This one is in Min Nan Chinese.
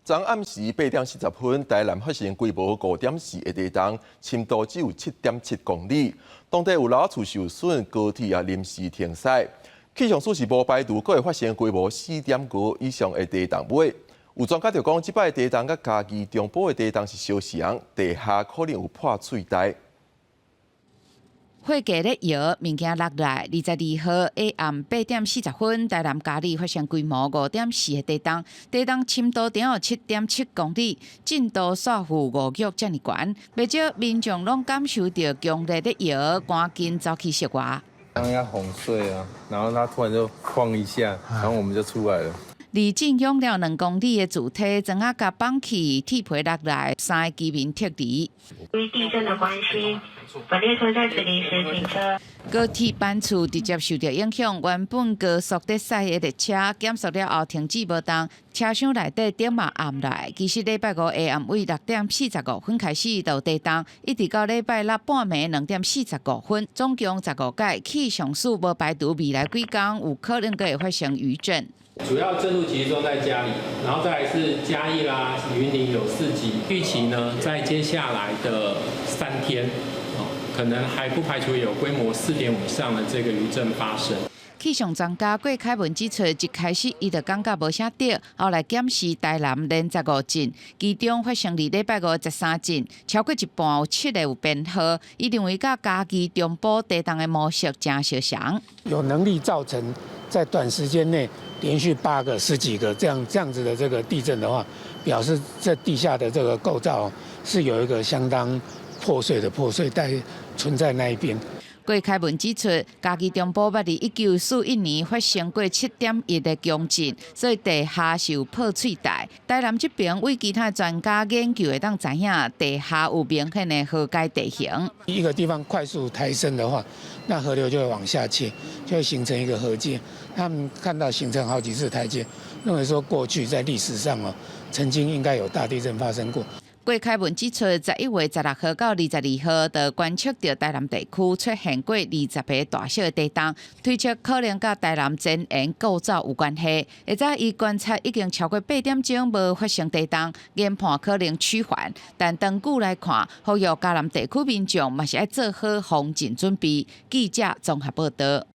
昨暗時8點40分，台南發生規模5.4的地動，深度只有7.7公里。當地有樓厝受損，高鐵也臨時停駛。氣象署是無排除閣會發生規模4.5以上的地動尾。有專家就講，這擺地動佮嘉義中部的地動是相像，地下可能有破碎帶。火雞咧搖，物件落來。22號下暗8點40分，台南佳里發生規模5.4的地動，地動深度有7.7公里，震度煞負5玉遮爾懸。袂少民眾攏感受著強烈的搖，趕緊走去室外。剛要哄睡啊，然後他突然就晃一下，然後我們就出來了。離震湧了2公里的柱體，磚仔共綁起，鐵皮落來，三个居民撤離。由於地震的關係，本列車在此臨時停車。高鐵班次直接受著影響，原本高速咧駛的列車減速了後停止無動，車廂內底燈嘛暗來。其實禮拜五下暗位6點45分開始就地動，一直到禮拜六半暝2點45分，總共15擺。氣象署無排除未來幾工有可能閣會發生餘震。主要震度集中在佳里，然後再來是嘉義啦、雲林有4級。預期呢，在接下來的3天，可能還不排除有規模4.5以上的這個餘震發生。氣象專家郭凱文指出，一開始伊就感覺無啥對，後來檢視台南連15震，其中發生佇禮拜五13震，超過一半有七个有編號。伊認為佮嘉義中部地動的模式誠相像。有能力造成在短時間內連續八個、十幾個這樣子的這個地震的話，表示這地下的這個構造是有一個相當破碎的破碎帶存在那一邊。郭凱文指出，嘉義中部捌佇1941年發生過7.1的強震，所以地下是有破碎帶。台南這爿為其他專家研究會當知影，地下有明顯的河階地形。一個地方快速抬升的話，那河流就會往下切，就會形成一個河階。他們看到形成好幾次台階，認為說過去在歷史上哦，曾經應該有大地震發生過。郭凱文指出，11月16號到22號，就觀測著台南地區出現過20個大小的地動，推測可能佮台南前緣構造有關係。而且伊觀察已經超過8點鐘無發生地動，研判可能趨緩。但長久來看，呼籲嘉南地區民眾嘛是愛做好防震準備。記者綜合報導。